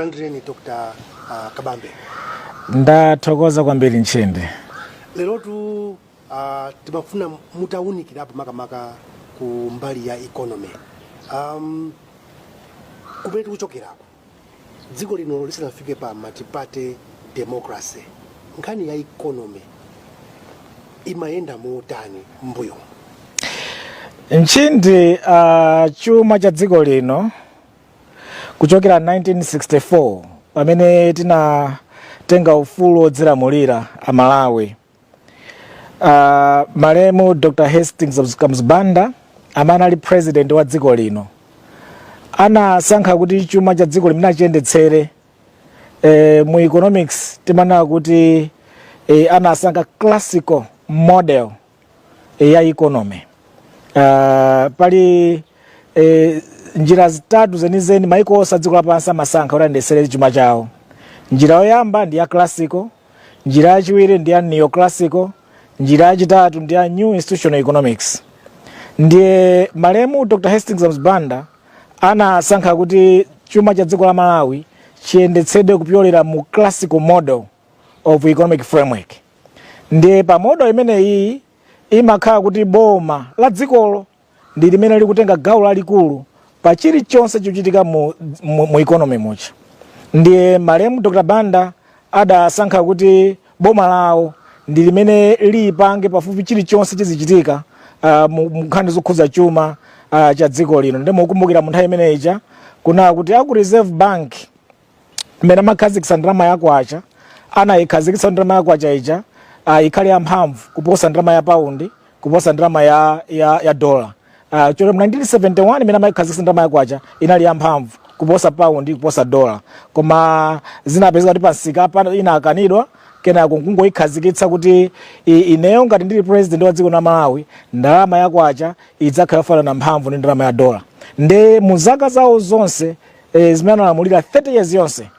Landireni, Dr Kabambe. Ndathokoza kwambiri, Ntchindi. Lerotu timafuna mutawunikirapo makamaka ku mbali ya economy, kumene tikuchokerako dziko lino lisanafike pa multi-party democracy, nkhani ya economy imayenda motani mbuyo? Nchindi, chuma cha dziko lino kuchokera 1964 pamene tinatenga ufulu wodzilamulira Amalawi, malemu Dr Hastings Kamuzu Banda amene ali president wa dziko lino anasankha kuti chuma cha dziko limene achiyendetsere, mu economics timanena kuti anasankha classical model ya economy. Pali njira zitatu zenizeni maiko onse a dziko lapansi amasankha kuti ayendetsere chuma chawo. Njira yoyamba ndi ya classical, njira yachiwiri ndi ya neoclassical, njira yachitatu ndi ya new institutional economics. Ndiye malemu Dr Hastings Kamuzu Banda anasankha kuti chuma cha dziko la Malawi chiyendetsedwe kupyolera mu classical model of economic framework. Ndiye pa model imeneyi imakhala kuti boma la dzikolo ndi limene likutenga gawo lalikulu pa chilichonse chikuchitika mu economy mucha. Ndiye malemu Dr Banda adasankha kuti boma lawo ndi limene lipange pafupi chilichonse chizichitika mu nkhani zokhudza chuma cha dziko lino. Ndi mukumbukira mu nthawi imeneyi kuna kuti aku Reserve Bank mmene amakhazikitsa ndalama ya kwacha, anayikhazikitsa ndalama ya kwacha ija ikhale yamphamvu kuposa ndalama ya paundi, kuposa ndalama ya dola. Chero mu 1971 imene amayikhazikitsa ndalama ya kwacha inali yamphamvu kuposa paundi, kuposa dola, koma zinapezeka kuti pamsika pa inakanidwa. Kenako nkungoyikhazikitsa kuti ineyo ngati ndili president wa dziko la Malawi, ndalama ya kwacha idzakhala yofanana mphamvu ndi ndalama ya dola. Nde mu zaka zawo zonse zimene analamulira, 30 years yonse,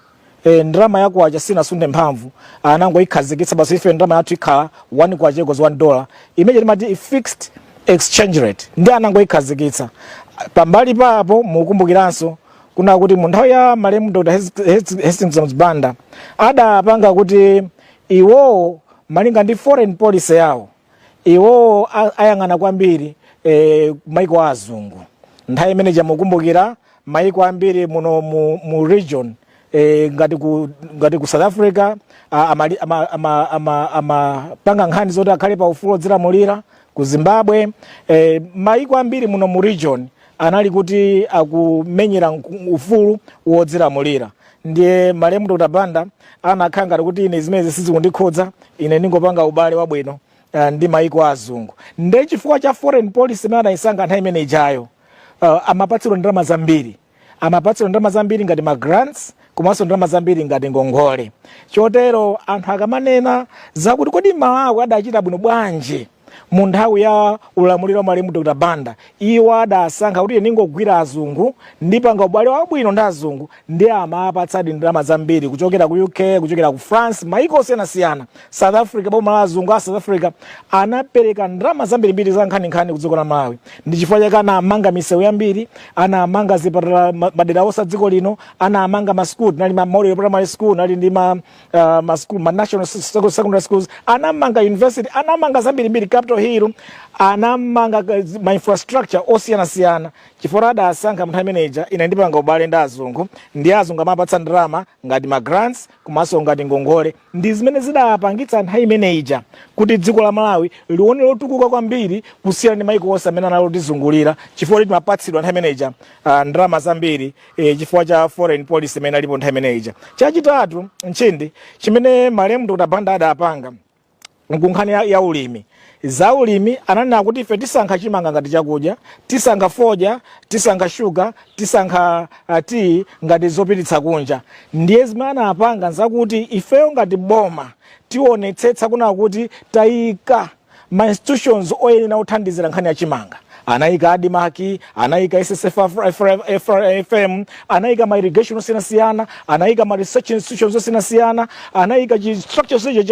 ndalama ya kwacha sinasunde mphamvu. Anangoyikhazikitsa basi, ife ndalama yathu ikhala 1 kwacha equals $1, imene timati fixed exchange rate. Ndi anangoyikhazikitsa. Pambali papo mukumbukiranso kuna kuti mu nthawi ya malemu Dr Hastings Banda adapanga kuti iwowo, malinga ndi foreign policy yawo, iwowo ayang'ana kwambiri maiko azungu. Nthawi imene chamukumbukira maiko ambiri muno mu region, ngati ku South Africa amapanga ama nkhani zoti akhale pa ufulu odzilamulira, ku Zimbabwe, maiko ambiri muno mu region anali kuti akumenyera ufulu wodzilamulira. Ndiye malemu Dr Banda anakhala ngati kuti ine zimene sizikundikhudza, ine ndingopanga ubale wabwino ndi maiko azungu. Ndiye chifukwa cha foreign policy imene anayisankha nthawi imene ijayo, amapatsidwa ndalama zambiri, amapatsidwa ndalama zambiri ngati ma grants komanso ndalama zambiri ngati ngongole. Chotero anthu akamanena zakuti kodi Malawi adachita bwino bwanji mu nthawi ya ulamuliro wa malemu Dr Banda, iwo adasankha kuti ningogwira azungu, ndipanga ubale wabwino ndi azungu, ndi amapatsadi ndalama zambiri kuchokera ku UK, kuchokera ku France, maiko osiyanasiyana, South Africa. Boma la azungu a South Africa anapereka ndalama zambirimbiri za nkhaninkhani ku dziko la Malawi. Ndi chifukwa chake anamanga misewu yambiri, anamanga zipatala madera onse a dziko lino, anamanga masukulu, tinali ma model primary school, nali ndi ma school, ma national secondary schools, anamanga university, anamanga zambirimbiri, Capital Hill, anamanga ma infrastructure osiyanasiyana, chifukwa adasankha munthu ameneja, ine ndipanga ubale ndi azungu, ndi azungu amapatsa ndalama ngati ma grants komanso ngati ngongole. Ndi zimene zidapangitsa nthawi imeneija kuti dziko la Malawi lione lotukuka kwambiri kusiyana ndi maiko onse amene analotizungulira, chifukwa kuti timapatsidwa nthawi imeneija ndalama zambiri chifukwa cha foreign policy imene alipo nthawi imeneija. Chachitatu, Nchindi, chimene malemu Dr Banda adapanga nkunkhani ya ulimi, za ulimi, ananena kuti ife tisankha chimanga ngati chakudya, tisankha fodya, tisankha shuga, tisankha tea ngati zopititsa kunja. Ndiye zimene anapanga nzakuti ifeyo ngati boma tionetsetsa kuna kuti tayika ma institutions oyenera kuthandizira nkhani ya chimanga. Anayika ADMARC, anayika SSFFM, anayika ma irrigation osiyanasiyana, anayika ma research institutions osiyanasiyana, anayika chi structure chonsecho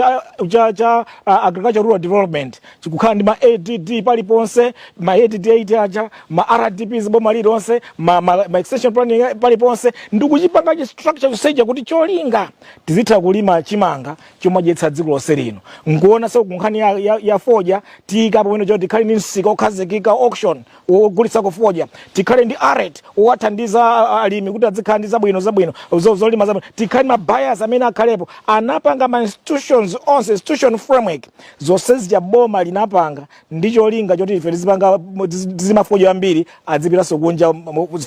cha agricultural rural development, chikukhala ndi ma ADD paliponse, ma ADD 8 aja, ma RDPs boma lilonse, ma extension planning paliponse, ndikuchipanga chi structure chonsecho kuti cholinga tizitha kulima chimanga chomadyetsa dziko lonse lino. Nkuona so kunkhani ya fodya, tiyikapo pamene choti tikhale ndi msika okhazikika, auction wogulitsako fodya, tikhale ndi ARET owathandiza alimi kuti adzikhala ndi zabwino zabwino zolima zabwino, tikhale ndi ma buyers amene akhalepo. Anapanga ma institutions onse, institution framework zonse zija boma linapanga ndi cholinga choti ife tizipanga tizima fodya ambiri, adzipitanso kunja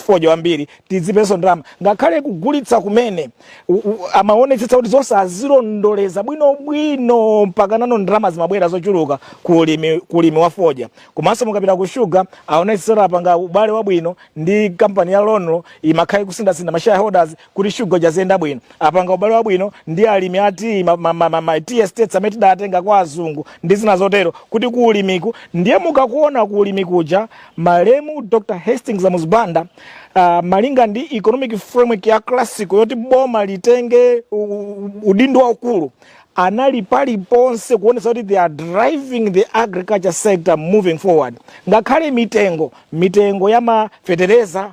fodya wambiri, tidzipenso ndalama. Ngakhale kugulitsa kumene amaonetsetsa kuti zonse azilondoleza bwinobwino, mpaka nano ndalama zimabwera zochuluka ku ulimi wa fodya. Komanso mukapita ku shuga, aonetsetsa apanga ubale wabwino ndi kampani ya Lonrho, imakhala ikusindasinda ma shareholders kuti shuga jaziyenda bwino. Apanga ubale wabwino ndi alimi ati ma tea estates amene tidatenga kwa azungu ndi zina zotero, kuti ku ulimiku. Ndiye mukakuona ku ulimi kuja, malemu Dr Hastings Kamuzu Banda, malinga ndi economic framework ya classical yoti boma litenge udindo waukulu, anali paliponse kuonetsa kuti they are driving the agriculture sector moving forward. Ngakhale mitengo ya mafetereza,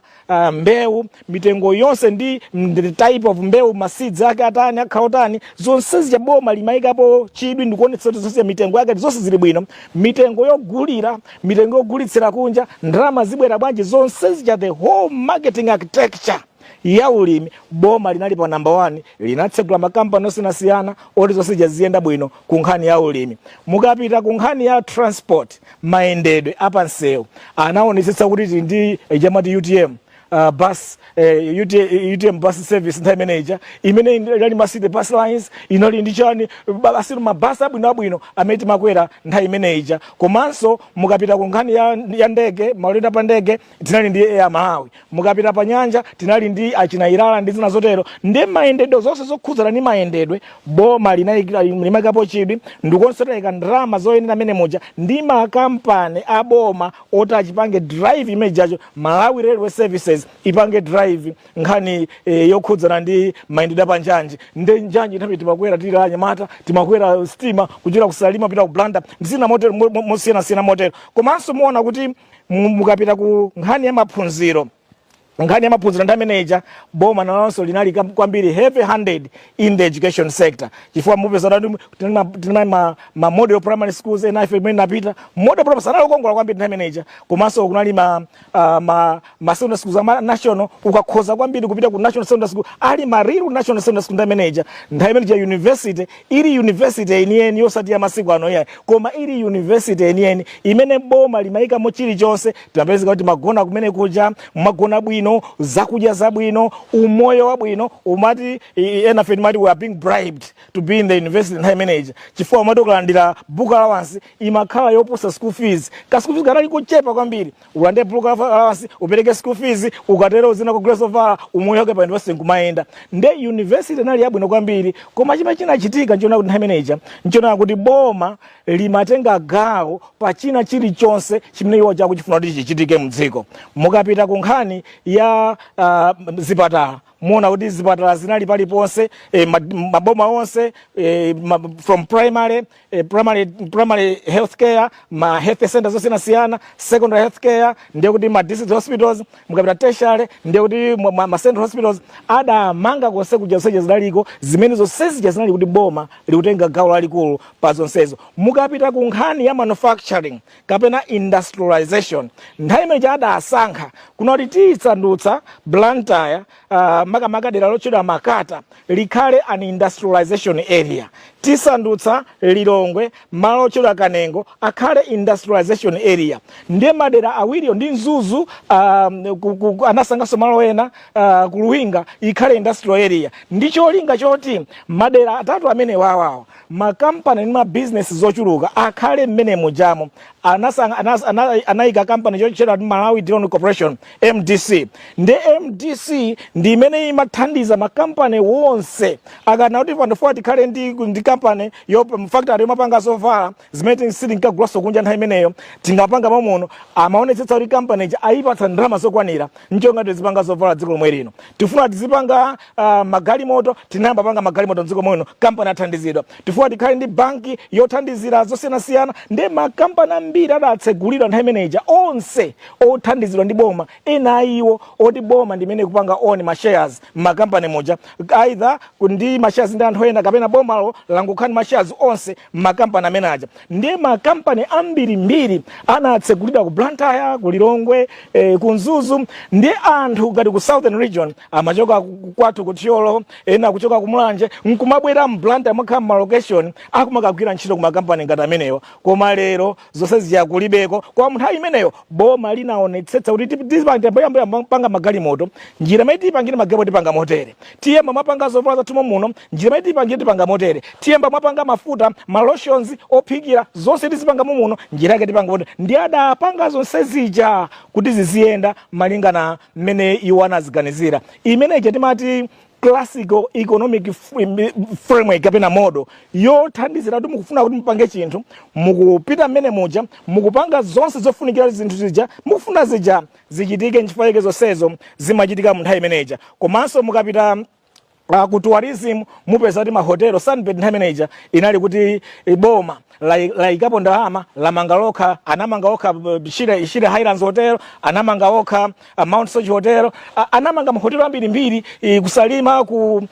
mbewu, mitengo yonse ndi the type of mbewu, ma seeds ake atani, akhala otani, zonse zija boma limayikapo chidwi ndikuonetsa kuti zonse mitengo yake zonse zili bwino, mitengo yogulira, mitengo yogulitsira kunja, ndalama zibwera bwanji, zonse zija, the whole marketing architecture ya ulimi, boma linali pa number 1. Linatsegula makampani osiyanasiyana oti zonse zija ziyenda bwino ku nkhani ya ulimi. Mukapita ku nkhani ya transport, mayendedwe apansewu, anaonetsetsa kuti tili ndi chamati UTM bus, UTM bus service nthawi imeneja, imene inali ma city bus lines, inali ndi chani basi, mabasi abwino abwino amene timakwera nthawi imeneija. Komanso mukapita ku nkhani ya ndege, maulendo pa ndege, tinali ndi Air Malawi. Mukapita pa nyanja, tinali ndi achina Ilala ndi zina zotero. Ndi mayendedwe zonse zokhudzana ndi mayendedwe, boma limayikapo chidwi ndikonso tayika ndalama zoyenera amene muja ndi makampani aboma oti achipange drive imene jacho, Malawi Railway Services ipange drive nkhani yokhudzana ndi mayendedwe apanjanji. Ndi njanji nthawi timakwera tili anyamata, timakwera sitima kuchokera ku Salima kupita ku Blantyre ndi zina motero, mosiyanasiyana motero. Komanso muona kuti mukapita ku nkhani ya maphunziro, nkhani ya maphunziro nthawi imeneja boma nalonso linali kwambiri heavy handed in the education sector, chifukwa mupeza kuti tinali ma model primary schools ena ife imene napita, model primary sanali kukongola kwambiri nthawi imeneja. Komanso kunali ma secondary schools ama national, ukakhoza kwambiri kupita ku national secondary school, ali ma real national secondary school nthawi imeneja. Nthawi imeneja university ili university yeniyeni, yosati ya masiku ano iyayi, koma ili university yeniyeni imene boma limayikamo chilichonse. Timapezeka kuti magona kumene kuja, magona bwino, zakudya zabwino, umoyo wabwino. Umati ena fe timati we are being bribed to be in the university nthawi imeneja, chifukwa umati ukalandira book allowance imakhala yoposa school fees. Ka school fees kanali kochepa kwambiri. Ulandire book allowance, upereke school fees, ukatero uzina kugula zovala, umoyo wake pa university nkumayenda. Nde university inali yabwino kwambiri. Koma chimene chinachitika nchiona kuti nthawi imeneja nchiona kuti boma limatenga gawo pa china chilichonse chimene iwo chakuchifuna kuti chichitike mdziko. Mukapita ku nkhani ya zipatala, muona kuti zipatala zinali paliponse, maboma onse, from primary health care, ma health centers osiyanasiyana, secondary health care, ndiye kuti ma district hospitals, mukapita tertiary, ndiye kuti ma central hospitals adamanga konse kuja. Zonse zinaliko zimene zonse zija zinali kuti boma likutenga gawo lalikulu pa zonsezo. Mukapita ku nkhani ya manufacturing kapena industrialization, nthawi imene adasankha kunoti tiyitsandutsa Blantyre, makamaka dera lotchedwa Makata, likhale an industrialization area, tisandutsa Lilongwe, malo otchedwa Kanengo akhale industrialization area. Ndiye madera awiriyo ndi Mzuzu, anasanganso malo ena, ku Luwinga ikhale industrial area, ndi cholinga choti madera atatu amene wawawa makampani ndi mabizinesi zochuluka akhale mmene mujamo. Anayika kampani yotchedwa Malawi Development Corporation, MDC. Ndi MDC ndi imene imathandiza makampani wonse. Akana kuti panofuwa tikhale ndi kampani yo factory yomapanga zovala zimene sitinkagulaso kunja nthawi imeneyo, tingapanga mamuno, amaonetsetsa kuti kampani ija ayipatsa ndalama zokwanira nchonga tizipanga zovala dziko lomwe lino. Tifuna tizipanga magalimoto, tinayamba panga magalimoto mdziko muno, kampani athandizidwa. Tifuna tikhale ndi banki yothandizira zosiyanasiyana. Ndi makampani ambiri adatsegulidwa nthawi imeneja, onse othandizidwa ndi boma, ena ayiwo oti boma ndimene kupanga own ma shares mmakampani muja, either ndi ma shares ndi anthu ena kapena bomalo langokhala ndi ma shares onse mmakampani amene aja. Ndiye makampani ambirimbiri anatsegulidwa ku Blantyre, ku Lilongwe, ku Mzuzu. Ndi anthu ngati ku Southern Region amachoka kwathu ku Thyolo, ena kuchoka ku Mulanje, nkumabwera m'Blantyre, mwakhala malocation, akumakagwira ntchito ku makampani ngati amenewa. Koma lero zonse ziyakulibeko. Kwa nthawi imeneyo boma linaonetsetsa kuti panga magalimoto, njira imene tiyipangire magalimoto tipanga motere; tiyemba mwapanga zovala zathu muno, njira imene tiyipangire tipanga motere; tiyemba mwapanga mafuta, malotions ophikira, zonse tizipanga muno, njira yake tipanga motere. Ndi adapanga zonse zija kuti ziziyenda malingana mmene iwo anaziganizira. Imeneyi timati classical economic framework kapena model yothandizira kuti mukufuna kuti mupange chinthu, mukupita mmene muja, mukupanga zonse zofunikira, zinthu zija mukufuna zija zichitike. Nchifukwa chake zonsezo zimachitika mu nthawi imeneja. Komanso mukapita ku tourism, mupeza kuti mahotelo, Sunbird nthawi imeneja inali kuti boma layikapo ndalama, lamanga lokha, anamanga okha Shire Highlands Hotel, anamanga okha Mount Soche Hotel, anamanga mahotelo ambirimbiri kuSalima, ku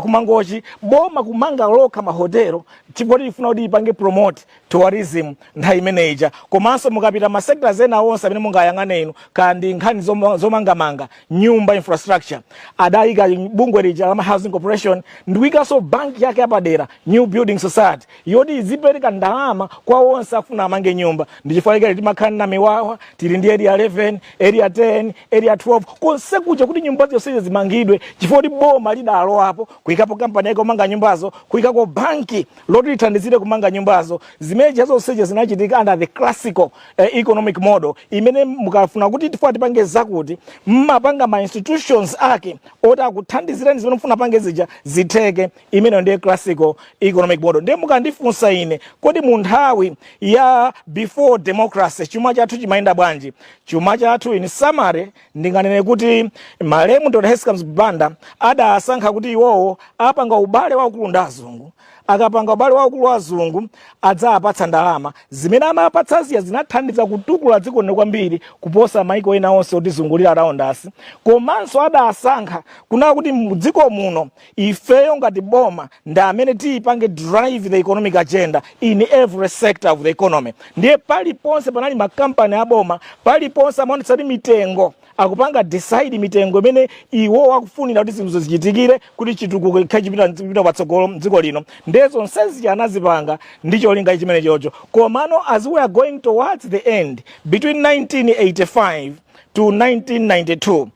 Mangochi, boma kumanga lokha mahotelo chifukwa tifuna kuti ipange promote tourism nthawi imeneija. Komanso mukapita ma sectors ena onse amene mungayang'ane inu, kandi nkhani zomangamanga nyumba, infrastructure, adayika bungwe lija la Housing Corporation ndikuikanso banki yake yapadera, New Building Society, yoti izipereka ndalama kwa onse afuna amange nyumba. Ndi chifukwa chake timakhala na miwawa, tili ndi Area 11, Area 10, Area 12, konse kuja kuti nyumba zonse zimangidwe, chifukwa kuti boma lidalowapo kuyikapo kampani yake kumanga nyumbazo, kuyikako banki loti lithandizire kumanga nyumbazo. Zimene zonseje zinachitika under the classical economic model, imene mukafuna kuti tifuna tipange zakuti, mmapanga ma institutions ake oti akuthandizireni zimene mufuna pange zija zitheke. Imeneyo ndiye classical economic model. Ndiye mukandifunsa ine, kodi mu nthawi ya before democracy chuma chathu chimayenda bwanji? Chuma chathu, in summary, ndinganene kuti malemu Dr. Hastings Banda adasankha kuti iwowo apanga ubale waukulu ndi azungu. Akapanga ubale waukulu wa azungu, adzapatsa ndalama. Zimene amapatsa ziya zinathandiza kutukula dziko lino kwambiri kuposa maiko ena onse otizungulira around us. Komanso adasankha kunaka kuti mdziko muno ifeyo ngati boma ndi amene tiyipange drive the economic agenda in every sector of the economy. Ndiye paliponse panali makampani aboma, paliponse amaonetsa kuti mitengo akupanga decide mitengo imene iwo akufunira kuti zinthu zichitikire, kuti chitukuko chikhale chipita patsogolo mdziko lino. Ndiye zonsezi anazipanga ndi cholinga chimene chocho. Komano as we are going towards the end, between 1985 to 1992,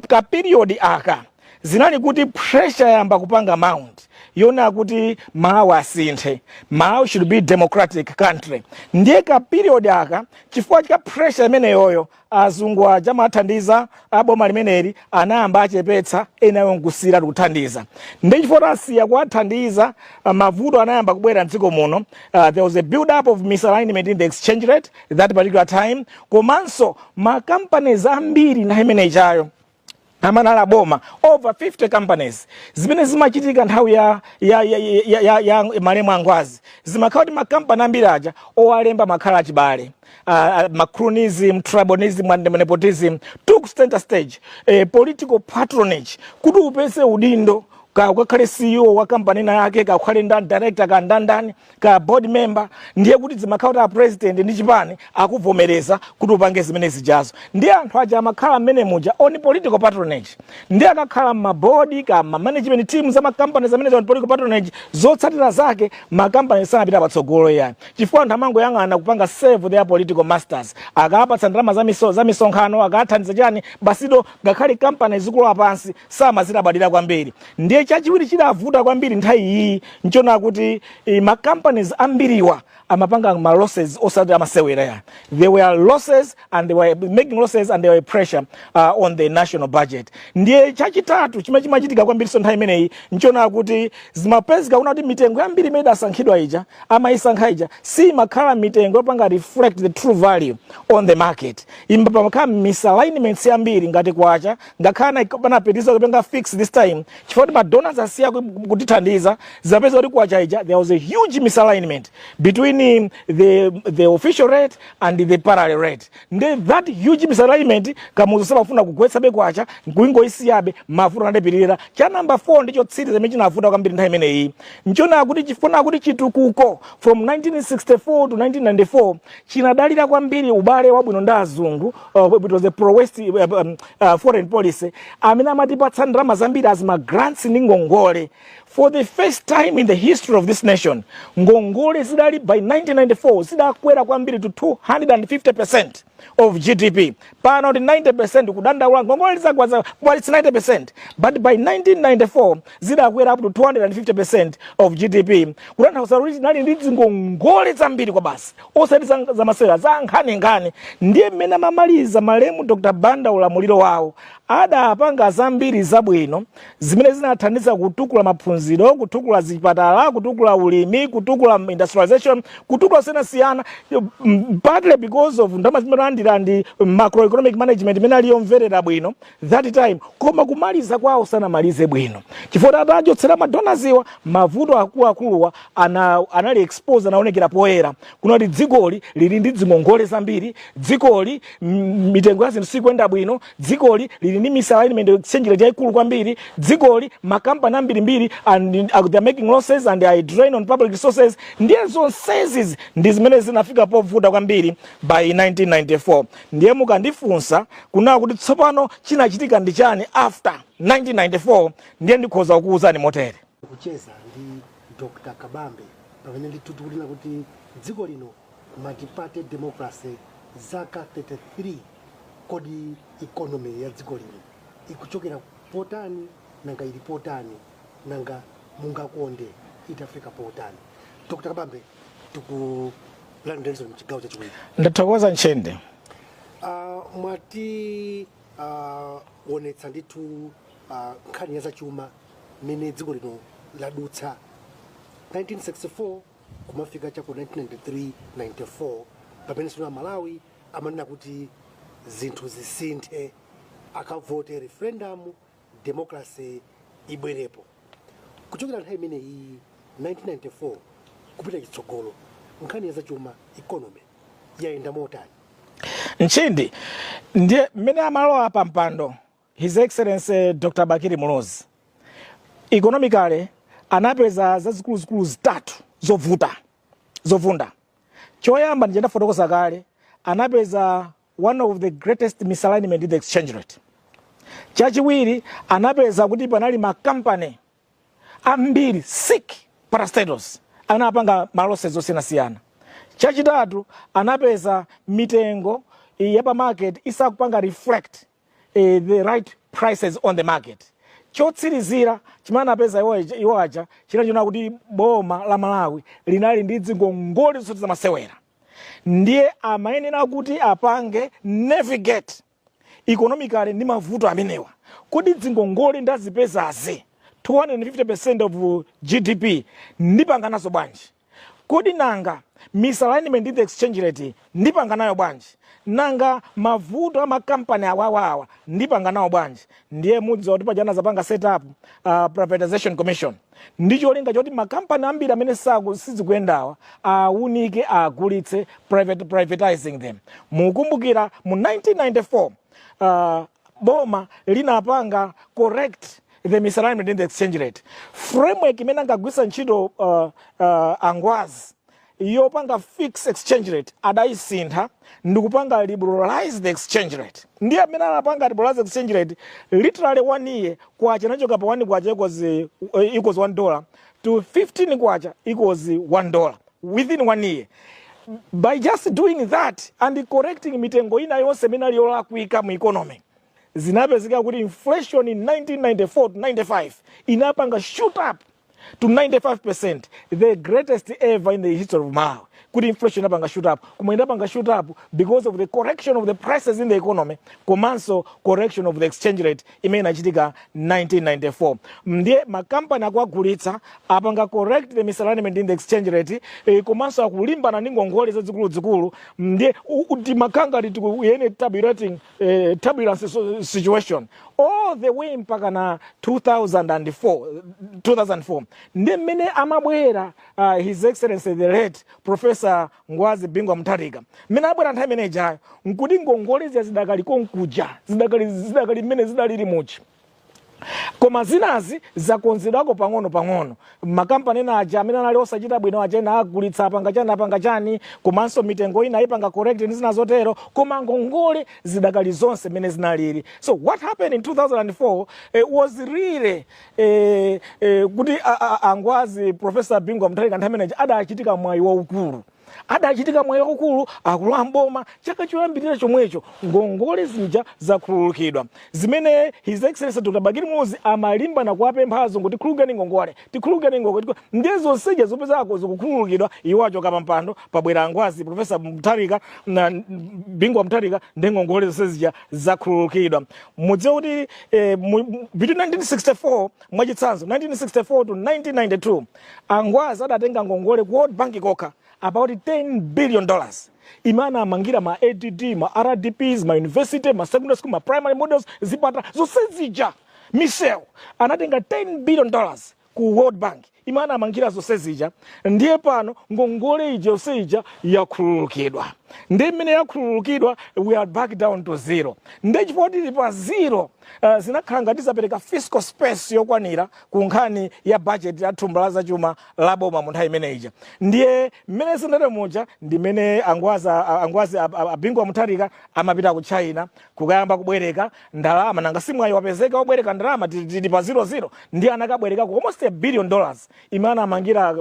ka period aka, zinali kuti pressure yamba kupanga mount yona kuti Malawi asinthe, Malawi should be democratic country. Ndiye ka period aka, chifukwa cha pressure imeneyoyo, azungu aja amathandiza aboma limeneli anayamba achepetsa, enayo nkusira tikuthandiza. Ndi chifukwa tasiya kuwathandiza, mavuto anayamba kubwera mdziko muno. There was a build up of misalignment in the exchange rate that particular time. Komanso ma companies ambiri nthawi imene ichayo amanala boma, over 50 companies. Zimene zimachitika nthawi ya malemu angwazi, zimakhala kuti makampani ambiri aja owalemba makhala achibale. Macronism, tribalism and nepotism took center stage, political patronage, kuti upeze udindo, ka ukakhale CEO wa kampani ina yake, ka ukhale ndani, director, ka ndandani, ka board member, ndiye kuti zimakhala kuti a president ndi chipani akuvomereza kuti upange zimene zijazo. Ndiye anthu aja amakhala mmene muja on political patronage. Ndiye akakhala mmabodi ka ma management team za makampani zamene on political patronage, zotsatira zake makampani sanapita patsogolo yani, chifukwa anthu amangoyang'ana kupanga serve their political masters. Akapatsa ndalama za misonkhano, akathandiza chani, basido ngakhale kampani zikulowa pansi samazilabadira kwambiri. Ndiye Chachiwiri chidavuta kwambiri nthawi iyi nchona kuti ma companies ambiriwa amapanga ma losses osati amasewera ya. There were losses and they were making losses and there were pressure on the national budget. Ndiye chachitatu chimene chimachitika kwambiriso nthawi imeneyi nchona kuti zimapezeka kuna kuti mitengo yambiri imene idasankhidwa ija, amayisankha ija, simakhala mitengo yopanga reflect the true value on the market. Imba pamakhala misalignments yambiri ngati kwacha, ngakhale panapitiriza kupanga fix this time chifukwa kuti madonors asiya kutithandiza, zimapeza kuti kwacha ija there was a huge misalignment between the official rate and the parallel rate. Ndi that huge misalignment, Kamuzu samafuna kugwetsabe kwacha, nkuingoisiyabe, mavuto anapitirira. Cha number 4 ndicho tsiri zimene chinavuta kwambiri nthawi imeneyi nchona kuti chifuna kuti chitukuko from 1964 to 1994 chinadalira kwambiri ubale wabwino ndi azungu. It was a pro West foreign policy amene amatipatsa ndalama zambiri as ma grants ndi ngongole. For the first time in the history of this nation, ngongole zidali by 1994 zidakwera kwambiri to 250% of GDP. Pano ndi 90%, kudandaula ngongole zizagwaza, well, it's 90%, but by 1994 zidakwera up to 250% of GDP, kutanthauza kuti tinali ndi zingongole zambiri kwa basi, osati zamasewera, za nkhaninkhani. Ndiye mmene amamaliza malemu Dr Banda ulamuliro wawo, adapanga zambiri zabwino zimene zinathandiza kutukula maphunziro, kutukula zipatala, kutukula ulimi, kutukula industrialization, kutukula siyanasiyana, partly because of ndalama zimene landira ndi macroeconomic management imene aliyomverera bwino that time. Koma kumaliza kwawo sanamalize bwino chifukwa atachotsera madonors-wa, mavuto akuluakuluwa anali expose, anaonekera poyera kunati dzikoli lili ndi zingongole zambiri, dzikoli mitengo ya zinthu sikuyenda bwino, dzikoli lili ndi misalignment, exchange rate yayikulu kwambiri, dzikoli makampani ambirimbiri and they are making losses and they are drain on public resources. Ndiye zonsezi ndi zimene zinafika povuta kwambiri by 1994. Ndiye mukandifunsa kunaa kuti tsopano chinachitika ndi chani after 1994, ndiye ndikhoza kukuwuzani motere. Kucheza ndi Dr Kabambe pamene ndithu tikunena kuti dziko lino multi-party democracy zaka 33, kodi economy ya dziko lino ikuchokera potani? Nanga ili potani? Nanga mungakonde itafika potani? Dr Kabambe, tikulandirenso mchigawo chachiwiri. Ndathokoza, Ntchende. Mwati wonetsa ndithu nkhani ya zachuma mmene dziko lino ladutsa 1964 kumafika chaku 1993 94, pamene sino Malawi amanena kuti zinthu zisinthe, akavote referendum, democracy ibwerepo. Kuchokera nthawi imeneyi 1994 kupita chitsogolo, nkhani ya zachuma, economy, yayenda motani? Nchindi, ndiye mmene amalowa pa mpando His Excellency Dr Bakili Muluzi, economically anapeza zazikuluzikulu zitatu zovuta, zovunda. Choyamba ndije ndafotokoza kale, anapeza one of the greatest misalignment in the exchange rate. Chachiwiri, anapeza kuti panali makampani ambiri, sick parastatals, anapanga malosses osiyanasiyana. Chachitatu, anapeza mitengo ya pa market isakupanga reflect the right prices on the market. Chotsirizira chimene anapeza iwo aja chinachona kuti boma la Malawi linali ndi zingongole zosati zamasewera. Ndiye amayenera kuti apange navigate economically ndi mavuto amenewa. Kodi zingongole ndazipezazi, 250% of GDP, ndipanga nazo bwanji? Kodi nanga misalignment in the exchange rate ndipanga nayo bwanji? Nanga mavuto a makampani awawawa ndipanga nawo bwanji? Ndiye mudziwa kuti pajana zapanga set up Privatization Commission ndi cholinga choti makampani ambiri amene sizikuyendawa aunike, agulitse, privatizing them. Mukumbukira mu 1994 boma linapanga correct the misalignment in the exchange rate. Framework imene angagwisa ntchito angwazi yopanga fix exchange rate adayisintha ndikupanga liberalize the exchange rate. Ndiye amene anapanga liberalize exchange rate, literally one year kwacha inachoka pa 1 kwacha equals $1 to 15 kwacha equals $1 within one year. By just doing that and correcting mitengo ina yonse imene ali yolakwika mu economy, Zinapezeka kuti inflation in 1994 to 95 inapanga shoot up to 95%, the greatest ever in the history of Malawi, kuti inflation inapanga shoot up. Koma inapanga shoot up because of the correction of the prices in the economy komanso correction of the exchange rate imene inachitika 1994. Ndiye makampani akuagulitsa, apanga correct the misalignment in the exchange rate, komanso akulimbana ndi ngongole zazikuluzikulu. Ndiye timakanga tikuyene tabulating turbulence situation all the way mpaka na 2004. 2004 ndi mmene amabwera His Excellency the late Professor Ngwazi Bingu Mutharika. Mmene abwera nthawi imene ijayo nkuti ngongole ziya zidakali konkuja, zidakali mmene zidalili muchi, koma zinazi zakonzedwako pang'ono pang'ono. Makampani ena aja amene anali osachita bwino aja, ena agulitsa, apanga chani, apanga chani, komanso mitengo ina ayipanga correct ndi zina zotero, koma ngongole zidakali zonse mmene zinalili. So what happened in 2004 was really kuti angwazi Professor Bingu Mutharika nthawi imeneyi adachitika mwayi waukulu, adachitika mwayi waukulu akulowa mboma. Chaka choyambirira chomwecho ngongole zija zakhululukidwa, zimene His Excellency Dr Bakili Muluzi amalimbana kuwapemphazo kuti tikhululukeni ngongole, tikhululukeni ngongole. Ndiye zonsija zopezako zikukhululukidwa, iwo achoka pampando, pabwera angwazi Professor Mutharika na Bingu Mutharika, ndi ngongole zonse zija zakhululukidwa. Mudziwe kuti between 1964, mwachitsanzo, 1964 to 1992, angwazi adatenga ngongole ku World Bank kokha about $10 billion imene amangira ma ADD, ma RDPs, ma university, ma secondary school, ma primary models, zipata zonse zija, misewu. Anatenga $10 billion ku World Bank imene amangira zonse zija. Ndiye pano ngongole ija yonse ija yakhululukidwa. Ndi mmene yakhululukidwa, we are back down to zero. Ndiye chifukwa tili pa zero, zinakhala ngati zapereka fiscal space yokwanira ku nkhani ya budget ya thumba la zachuma la boma mu nthawi imene ija. Ndiye mmene zindere muja ndi mmene angwazi abingu Mutharika amapita ku China kukayamba kubwereka ndalama. Nanga simwayi wapezeka wobwereka ndalama, tili pa 00. Ndiye anakabwerekako almost $1 billion imene anamangira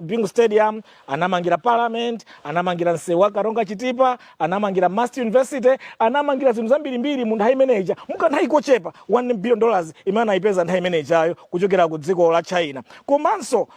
Bingu Stadium, anamangira Parliament, anamangira msewu wa Karonga Chitipa, anamangira MUST University, anamangira zinthu zambirimbiri mu nthawi imeneja mukanthawi kochepa, $1 billion imene anayipeza nthawi imenejayo kuchokera ku dziko la China. Komanso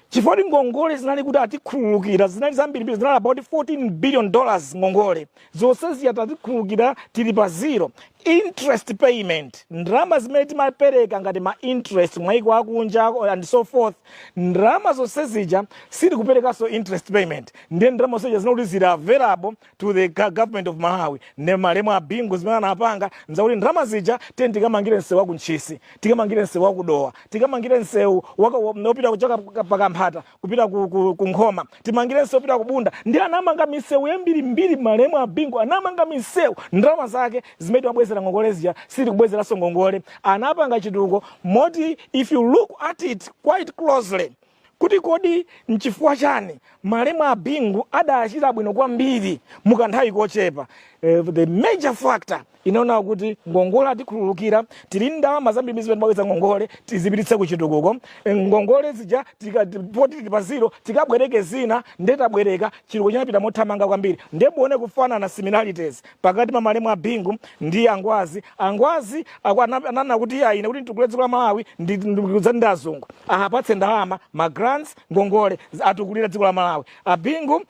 chifukwa ngongole zinali kuti atikhululukira, zinali zambirimbiri, zinali about $14 billion. Ngongole zonse ziya tatikhululukira, tili pa zero interest payment. Ndalama zimene timapereka ngati ma interest mwaiko akunja and so forth, ndalama zonse zija sitikuperekanso interest payment. Ndiye ndalama zonse zija zinakuti zili available to the government of Malawi. Ndi malemu abingu zimene anapanga nzakuti ndalama zija tiye tikamangire msewu wa ku Ntchisi, tikamangire msewu wa ku Dowa, tikamangire msewu wopita kuchoka pakamphata kupita ku Nkhoma, timangire msewu kupita ku Bunda. Ndi anamanga misewu yambirimbiri. Malemu abingu anamanga misewu, ndalama zake zimene timabwezera ngongole zija sitikubwezeranso ngongole. Anapanga chituko moti if you look at it quite closely kuti kodi nchifukwa chani malemu abingu adachita bwino kwambiri mukanthawi kochepa, the major factor inaona kuti ngongole atikhululukira, tili ndalama zambiri zimene timabweza ngongole, tizipititse kuchitukuko. Ngongole zija poti tili pa zero, tikabwereke zina. Ndiye tabwereka, chitukuko chinapita mothamanga kwambiri. Ndiye muone kufanana, similarities pakati pa malemu abingu ndi angwazi. Angwazi ananena kuti aine kuti nditukule dziko la Malawi ndi azungu ahapatse ndalama, ma grants, ngongole, atukulire dziko la Malawi. Abingu,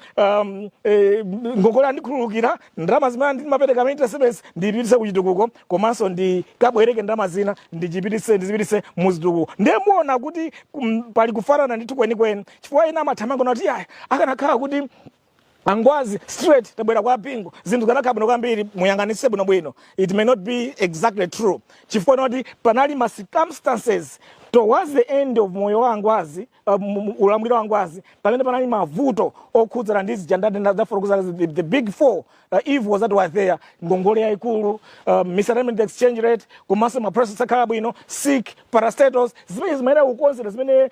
ngongole andikhululukira, ndalama zimene ndimapereka ma interest rates ndipititse kuchitukuko, komanso ndikabwereke ndalama zina ndichipititse, ndizipititse muzitukuko. Ndiye muona kuti pali kufanana ndithu kwenikweni, chifukwa ena amathamanga kuti aya akanakhala kuti angwazi straight tabwera kwa Bingu zinthu zikanakhala bwino kwambiri. Muyang'anitse bwinobwino, it may not be exactly true, chifukwa noti panali ma circumstances towards the end of moyo wa angwazi, ulamuliro wa angwazi, pamene panali mavuto okhudzana ndi zija ndafotokoza, the big four evils that were there: ngongole yayikulu, misalignment exchange rate, komanso ma process akhala bwino, sick parastatals, zimene zimayenera kukonzedwa, zimene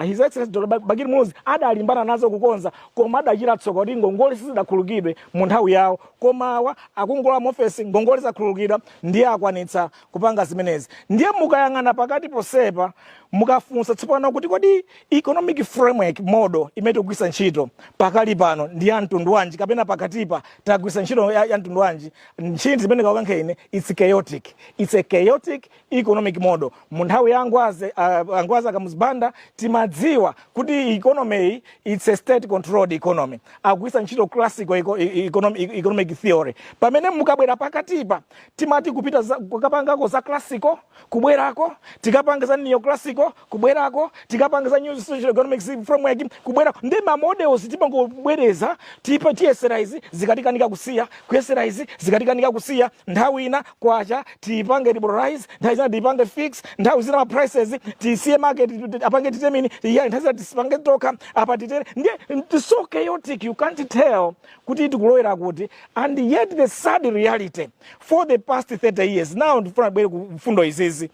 His Excellency Dr Bakili Muluzi adalimbana nazo kukonza. Koma adachita tsoka kuti ngongole sizidakhululukidwe mu nthawi yawo. Koma awa akungola muofesi, ngongole zakhululukidwa, ndiye akwanitsa kupanga zimenezi. Ndiye mukayang'ana pakati posepa Mukafunsa tsopano kuti kodi economic framework model imene tikugwiritsa ntchito pakali pano ndi ya mtundu wanji, kapena pakatipa tagwiritsa ntchito ya mtundu wanji, ntchito zimene kakukankha ine, it's chaotic. It's a chaotic economic model. Mu nthawi ya Angwaze, Angwaze Kamuzu Banda, timadziwa kuti economy iyi, it's a state controlled economy, akugwiritsa ntchito classical economic theory. Pamene mukabwera pakatipa, timati kupita kukapangako za classical, kubwerako tikapanga za neoclassical, kubwerako tikapanga za new social economics framework, kubwerako ndi ma models timangobwereza. Tipa tiyesera izi, zikatikanika, kusiya, kuyesera izi, zikatikanika, kusiya. Nthawi ina kwacha tiyipange liberalize, nthawi zina tiyipange fix, nthawi zina ma prices tisiye market apange determine ya, nthawi zina tisipange tokha, apa titere. Ndiye it's so chaotic, you can't tell kuti tikulowera kuti. And yet the sad reality, for the past 30 years now, ndifuna bwere ku mfundo izizi,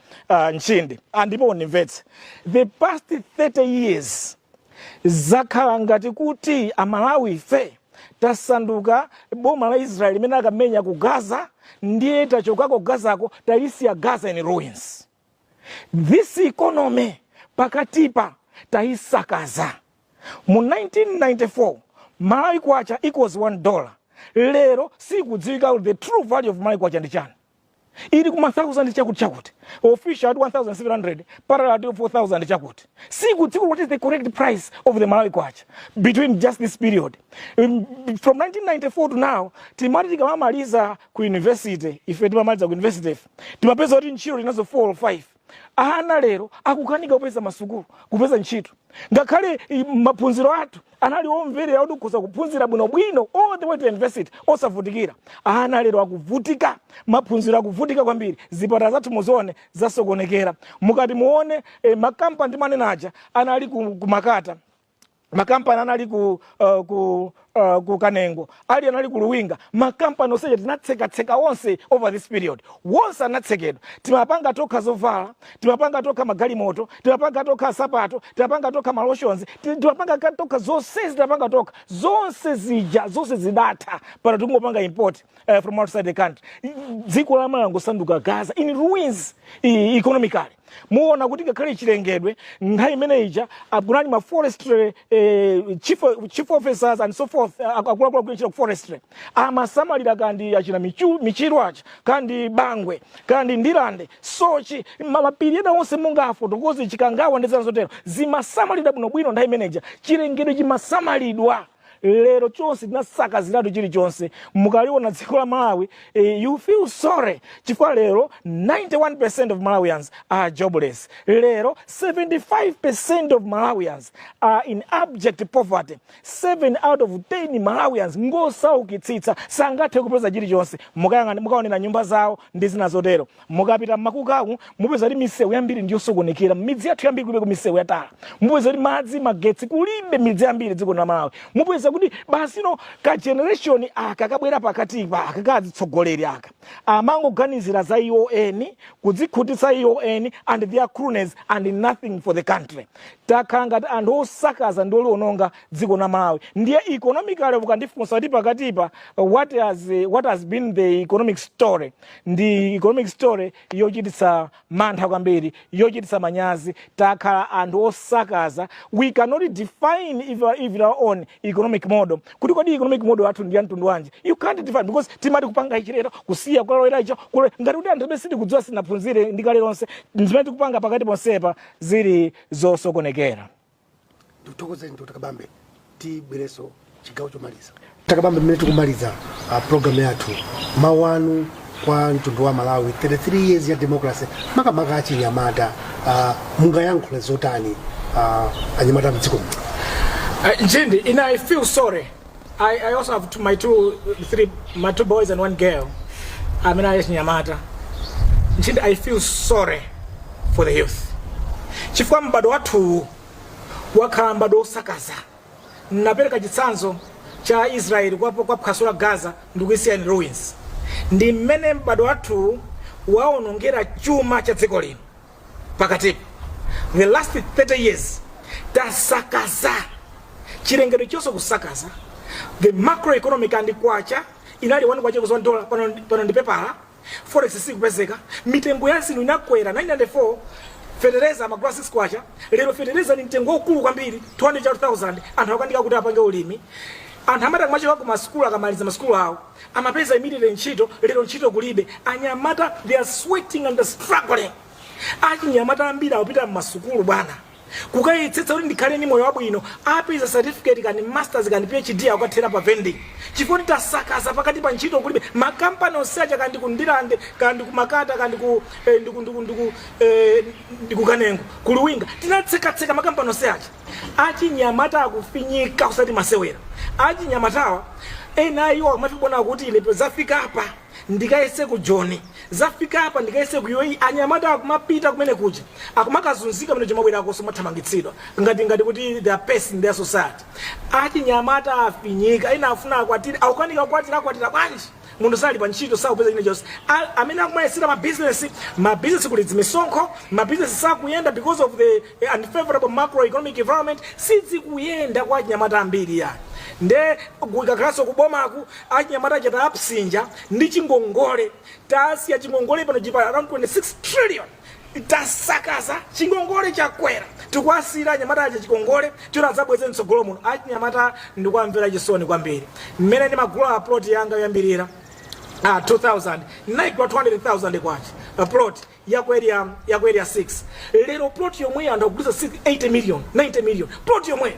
Nchindi, andipo undimvetse, the past 30 years zakhala ngati kuti Amalawi ife tasanduka boma la Israeli limene akamenya ku Gaza, ndiye tachokako Gazako, talisiya Gaza in ruins. This economy pakatipa tayisakaza. Mu 1994 Malawi kwacha equals $1. Lero sikudziwika the true value of Malawi kwacha ndi chani. Ili kuma 1000 chakuti chakuti, official at 1700, parallel at 4000 chakuti. Sikudziwika what is the correct price of the Malawi kwacha between just this period, from 1994 to now. Timati tikamamaliza ku university, ife timamaliza ku university ife timapeza kuti ntchito linazo 4 or 5. Ana lero akukanika kupeza masukulu, kupeza ntchito, ngakhale maphunziro athu anali omverera kuti ukhoza kuphunzira bwinobwino all the way to university osavutikira. Ana lero akuvutika, maphunziro akuvutika kwambiri. Zipatala zathu muzione zasokonekera. Mukati muone, makampani timanena aja anali ku Makata, makampani anali ku Kanengo, ali anali ku Luwinga, makampani onseja tinatsekatseka onse over this period, wonse anatsekedwa. Timapanga tokha zovala, timapanga tokha magalimoto, timapanga tokha sapato, timapanga tokha malotions, timapanga tokha zonsezi, timapanga tokha zonse zija, zonse zidatha. Pano tikungopanga import from outside the country. Dziko la Malawi ngosanduka Gaza in ruins economically. Muona kuti ngakhale chilengedwe, nthawi imene ija kunali ma forestry chief officers and so forth, akuluakulu akugwira ku forestry, amasamalira kandi achina Michiru acha, kandi Bangwe, kandi Ndilande, Sochi, mapiri ena onse monga afotokozi Chikangawa ndi zina zotero, zimasamalidwa bwinobwino nthawi imene ija. Chilengedwe chimasamalidwa. Lero chonse tinasakaziratu chilichonse. Mukaliona dziko la Malawi, you feel sorry, chifukwa lero 91% of Malawians are jobless. Lero 75% of Malawians are in abject poverty. 7 out of 10 Malawians ngosaukitsitsa, sangathe kupeza chilichonse. Mukayang'ana, mukaonera nyumba zawo ndi zina zotero. Mukapita mmakukaku, mupeza kuti misewu yambiri ndiyosokonekera. Midzi yathu yambiri kulibe ku misewu yatala. Mupeza kuti madzi, magetsi kulibe midzi yambiri dziko la Malawi. Mupeza kuti basi no ka generation aka kabwera pakatipa aka kazitsogoleri aka amangoganizira za iwo eni, kudzikhutitsa iwo eni and their cronies, and nothing for the country. Takhala ngati anthu osakaza ndi oliononga dziko la Malawi. Ndiye economically, ukandifunsa kuti pakatipa what has been the economic story, ndi economic story yochititsa mantha kwambiri, yochititsa manyazi. Takhala anthu osakaza. We cannot define even our own economic model, kuti kodi economic model yathu ndi ya mtundu wanji. You can't define because timati kupanga ichi lero, kusiya, kulowera icho, ngati kuti anthu amene sitikudziwa, sinaphunzire ndi kale lonse. Zimene tikupanga pakati ponsepa zili zosokonekera. Ndikuthokozeni, Dr Kabambe. Tibwereso chigawo chomaliza. Dr Kabambe, mmene tikumaliza program yathu, mawu anu kwa mtundu wa Malawi, 33 years ya democracy, makamaka achinyamata, mungayankhule zotani anyamata mdziko muno? Njindi, in I feel sorry. I also have two, my two, three, my two boys and one girl. Amene ali achinyamata. Njindi, I feel sorry for the youth. Chifukwa m'bado wathu wakhala m'bado osakaza. Napereka chitsanzo cha Israeli kwa phwaso la Gaza ndikuisiya in ruins. Ndi mmene m'bado wathu waonongera chuma cha dziko lino pakatipo. The last 30 years tasakaza chilengedwe chonse, kusakaza the macroeconomic, and kwacha inali 1 kwacha equals $1, pano ndi pepala. Forex sikupezeka, mitengo ya zinthu inakwera. 994 Fetereza amagula 6 kwacha, lero fetereza ni mtengo waukulu kwambiri, 200,000. Anthu akukanika kuti apange ulimi. Anthu amati akamachoka ku masukulu, akamaliza masukulu awo, amapeza immediately ntchito. Lero ntchito kulibe. Anyamata, they are sweating and struggling. Achinyamata ambiri akupita mmasukulu, bwana, kukayetsetsa kuti ndikhale ni moyo wabwino. Apeza certificate, kani masters, kani PhD, akukathera pa vending, chifukwa tasakaza pakati pa ntchito kulibe. Makampani onse aja, kandi ku Ndilande, kandi ku Makata, kandi ku ndi ku Kanengo, ku Luwinga, tinatsekatseka makampani onse aja. Achinyamata akufinyika kusati masewera. Achinyamatawa ena iwo akumafibona kuti ine zafika apa, ndikayese ku Joni, zafika apa, ndikayese ku UAE. Anyamata akumapita kumene kuja, akumakazunzika kumene, chomabwerako somathamangitsidwa ngati kuti they are pests in their society. Achinyamata afinyika. Ena afuna akwatire, akukanika kukwatira. Akwatira bwanji munthu sali pa ntchito, sakupeza china chonse? Amene akumayesera mabizinesi, mabizinesi kuli misonkho, mabizinesi sakuyenda because of the unfavorable macroeconomic environment. Sizikuyenda kwa achinyamata ambiri yani. Nde ikakhalanso kubomaku, achinyamata achita apsinja ndi chingongole. Tasiya chingongole pano chipa around 26 trillion. Tasakaza chingongole, chakwera. Tikuwasira anyamata aja chikongole choti adzabweze mtsogolo muno. Achinyamata ndikuwamvera chisoni kwambiri. Mmene ndimagula plot yanga yoyambirira, 2000, naigula 200,000 kwacha, a plot yaku area 6. Lero plot yomwe anthu akugulitsa 80 million, 90 million, plot yomwe.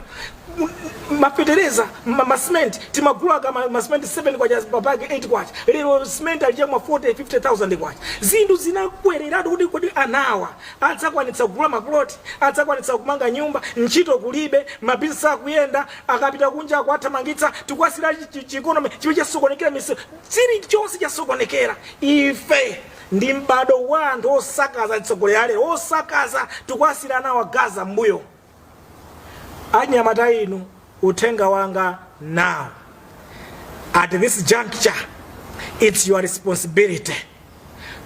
Mafetereza, ma cement timagula ka ma cement 7 kwacha papake, 8 kwacha. Lero cement ali chakuma 40 50,000 kwacha. Zinthu zinakwereratu kuti kodi anawa adzakwanitsa kugula maploti? Adzakwanitsa kumanga nyumba? Ntchito kulibe, mabizinesi akuyenda, akapita kunja akuathamangitsa. Tikuwasira chi economy chimene chasokonekera, mise chilichonse chasokonekera. Ife ndi m'bado wa anthu osakaza, atsogoleri alero osakaza. Tikuwasira anawa Gaza mbuyo. Anyamata inu, uthenga wanga now at this juncture, it's your responsibility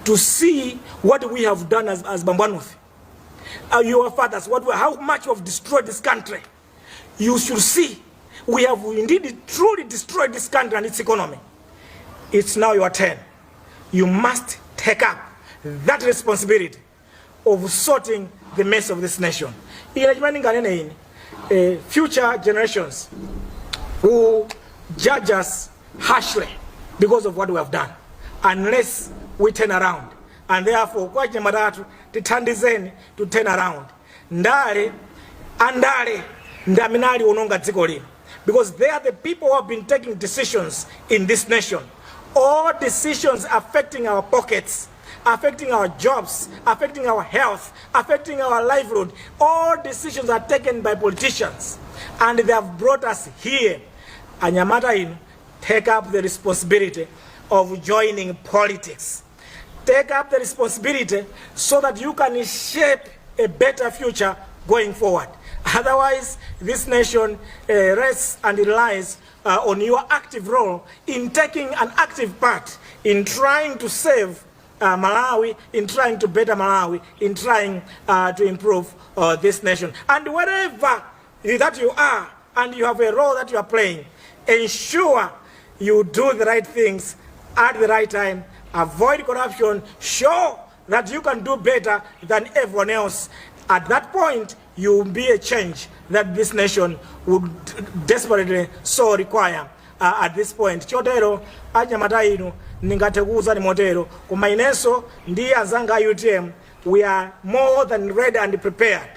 to see what we have done as bambwanufi, your fathers, how much we have destroyed this country. You should see we have indeed truly destroyed this country and its economy. It's now your turn. You must take up that responsibility of sorting the mess of this nation. Ine chimene ndinganene ine, future generations will judge us harshly because of what we have done unless we turn around. And therefore, kwa achinyamata, tithandizeni to turn around. Ndale, andale ndi amene ali ononga dziko lino, because they are the people who have been taking decisions in this nation, all decisions affecting our pockets, affecting our jobs, affecting our health, affecting our livelihood. All decisions are taken by politicians, and they have brought us here. Anyamata inu, take up the responsibility of joining politics. Take up the responsibility so that you can shape a better future going forward. Otherwise, this nation rests and relies on your active role in taking an active part in trying to save Malawi, in trying to better Malawi, in trying to improve this nation. And wherever that you are and you have a role that you are playing, ensure you do the right things at the right time, avoid corruption, show that you can do better than everyone else. At that point, you will be a change that this nation would desperately so require at this point. Chotero, anyamata inu, ndingathe kuwuzani motero, koma inenso ndi anzanga a UTM, we are more than ready and prepared.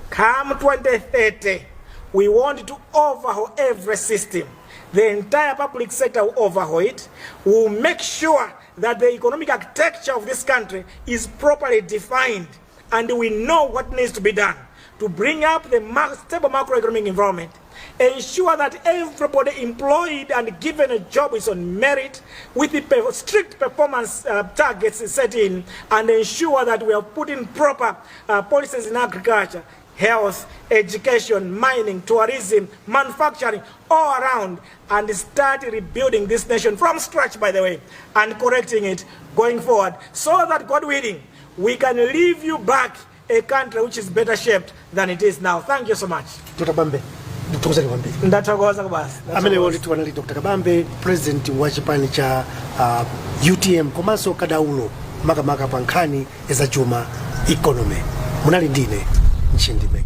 Come 2030, we want to overhaul every system. The entire public sector will overhaul it. We will make sure that the economic architecture of this country is properly defined and we know what needs to be done to bring up the stable macroeconomic environment, ensure that everybody employed and given a job is on merit with the strict performance targets set in, and ensure that we have put in proper policies in agriculture, health, education, mining, tourism, manufacturing, all around, and start rebuilding this nation from scratch, by the way, and correcting it going forward, so that, God willing, we can leave you back a country which is better shaped than it is now. Thank you so much. Dr. Kabambe, ndikuthokozani kwambiri. Ndathokoza kubasi. Amenewo ndithu anali Dr. Kabambe, president wa chipani cha UTM, komanso kadaulo makamaka pa nkhani zachuma, economy. Munali ndine Nchindime.